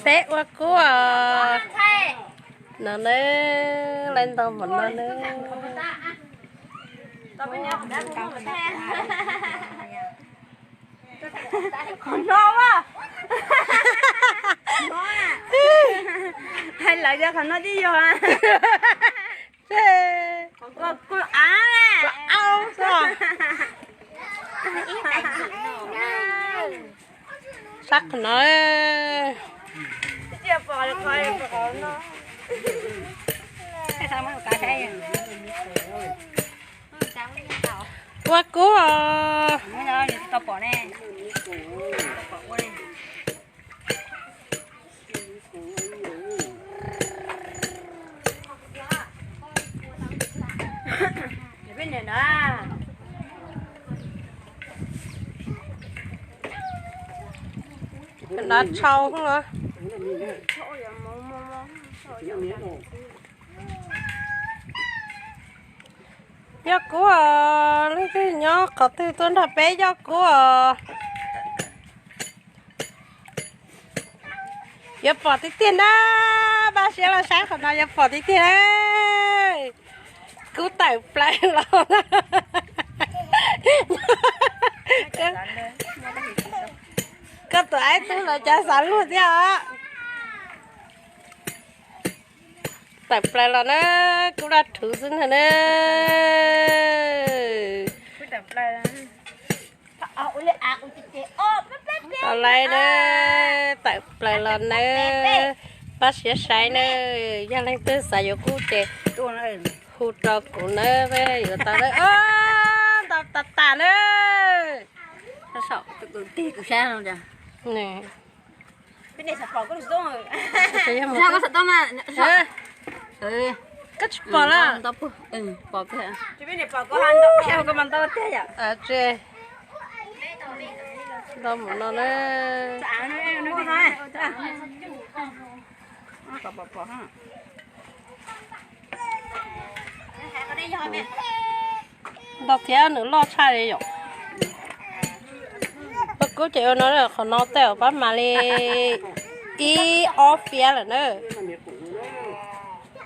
Peb ua kub os. No nawb, lawv ntau npaum no nawb. Qhov no a. Hais lawv tias qhov no twb yog. Sab qhov no. Ua kub os. Dav tshau no. Yog kub os, leej twg nyob qhov twg tuaj nrog peb yog kub os. Yuav pom tiag tiag na, npaj siab los saib qhov no yuav pom tiag tiag. Kub tawm plaws los. Koj tus aib tub los cas xav luag thiab os. Tawm plaws los na, kub daj rhuv xwb ntag na. Tau laiv na, tawm plaws los nawb, npaj siab saib nawb, yog leej twg xav yuav kub ces hu rau kuv nawb, peb yuav tau nawb, ntau tas tas nawb. Koj tsis pom lawm. Ntau mus no na. Ntau thiab, nws loj tshaj li yom. Peb kub ces ua no, qhov no tej zaum pab mam li ib ob fiab lawm na.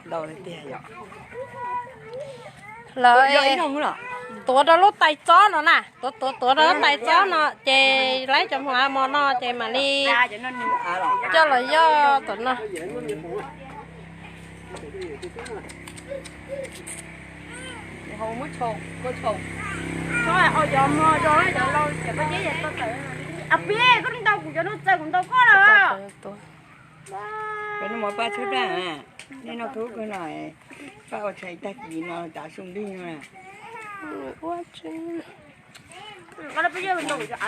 Lawv tuav rau lub tais txob no na, tuav tuav tuav rau lub tais txob no ces laib cov mos av mos no ces mam li coj los yoj tom no. Cov no mas paj tshab daj, nej noj kawg no, paj ua tshais tag kis no tav su ntig no.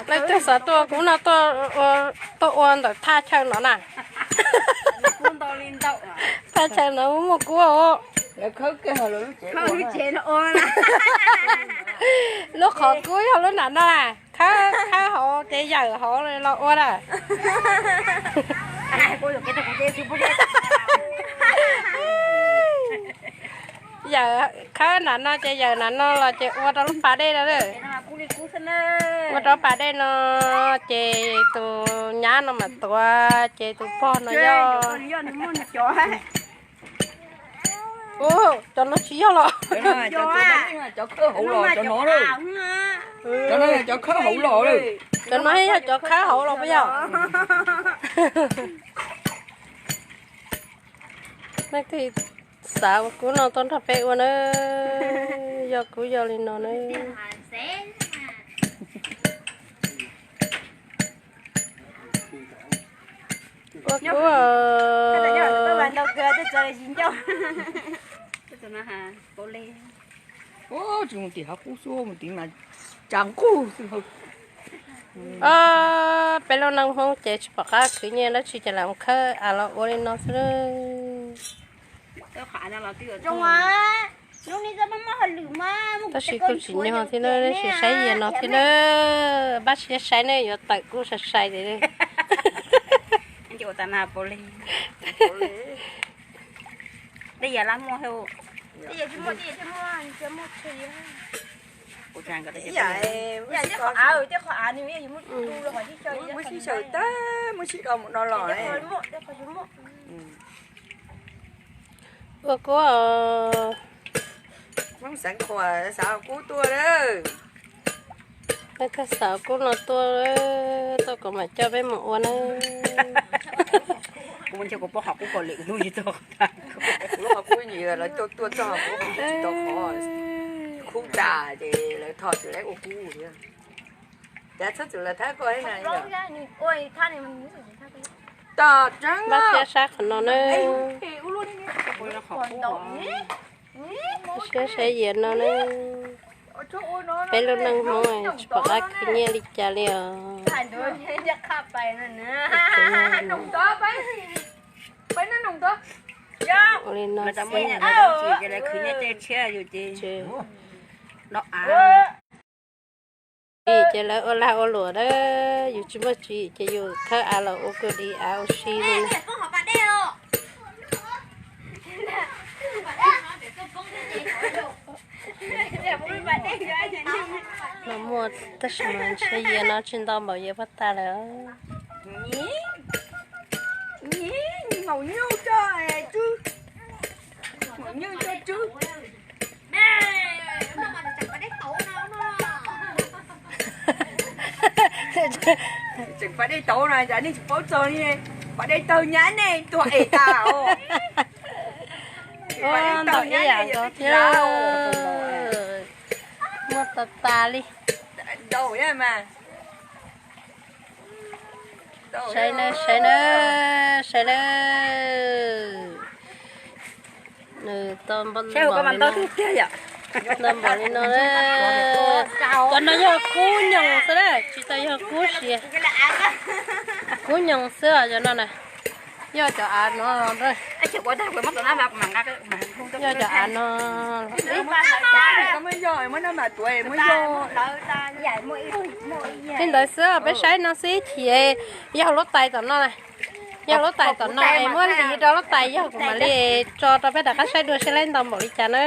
Leej twg xav tuaj kub no tuaj ua ntawm thaj chaw no na. Thaj chaw no muaj kub. Lub qhov kub yog lub nram no, khawb hauv ces yawm hauv los ua na. Yawm khawb nram no ces yawm nram no los ces ua rau lub pas dej no. Ua rau pas dej no ces tus nyab no mam tuav ces tus pog no yog. Cov no tsis yog los. Cov khawb hauv los, cov no. Cov no yog cov khawb hauv los. Cov no yog cov khawb hauv los puas yog? Leej twg xav ua kub no tuaj nrog peb ua na. Yog kub yog li no na. Ua kub. Tsis mus tim hav qub xwb, mus tim mas tsa nqug xwb. Peb lub neej Hmoob ces tsis pom qab khwv nyiaj dab tsi ces lam mus khawb av los ua li no xwb. Tab sis kuj tsis nyog thiab na, tab sis saib yias no thiab na, npaj siab saib ne, yuav tawm kuj sai sai tiag. Muab sib xyaw tag, muab sib do mus no los. Ua kub os. Hmoob Xeev Khuam xav ua kub tuaj lawm. Peb thiaj xav ua kub no tuaj, tuaj kom mam coj peb mus ua na. Kuv nco kuv poob hom kub kaus lim kuv twb tsis tau. Kuv lub hom kub nyiam lawv tuaj tuaj txog hom kub tsis tau qhov, kub tas ces lawv thom txim lawv ua kub thiab. Cas txhob txwm lawv thab koj na. Tom tseeb, npaj siab saib qhov no na. Siab saib yias no na. Peb lub neej Hmoob tsis pom qab khwv nyiaj li cas li os. Ua li no xwb. Ces lawv ua lag ua luam na, yus tsis muaj tswv yim ces yus khawb av los ua kua di av ua si li. Los muaj tab sis mas ntshe yias no tsis ntau npaum yias puab tas lawm. Maum nyuj coj, maum nyuj coj tswb. Tseem pas dej tauv no cas nej tsis paub txog li, pas dej tawg nyab nej tuag es tas os. Pas dej tawg nyab nej yog tsis lav. Muaj tas tas li. Ntau thiab mas. Saib na, saib na, saib na. Nws tau npau li no, tau npau li no. Cov no yog kub nyoos xwb na, tsis tau yog kub siav. Kub nyoos xwb os cov no na. Yog cov av no, yog cov av no. Li ntawd xwb peb saib no xwb ib chim yog lub tais tom no na. Yog lub tais tom no es muab hliv rau lub tais yog kuv mam li tso rau peb rov qab saib dua seb lawv ntau npaum li cas na.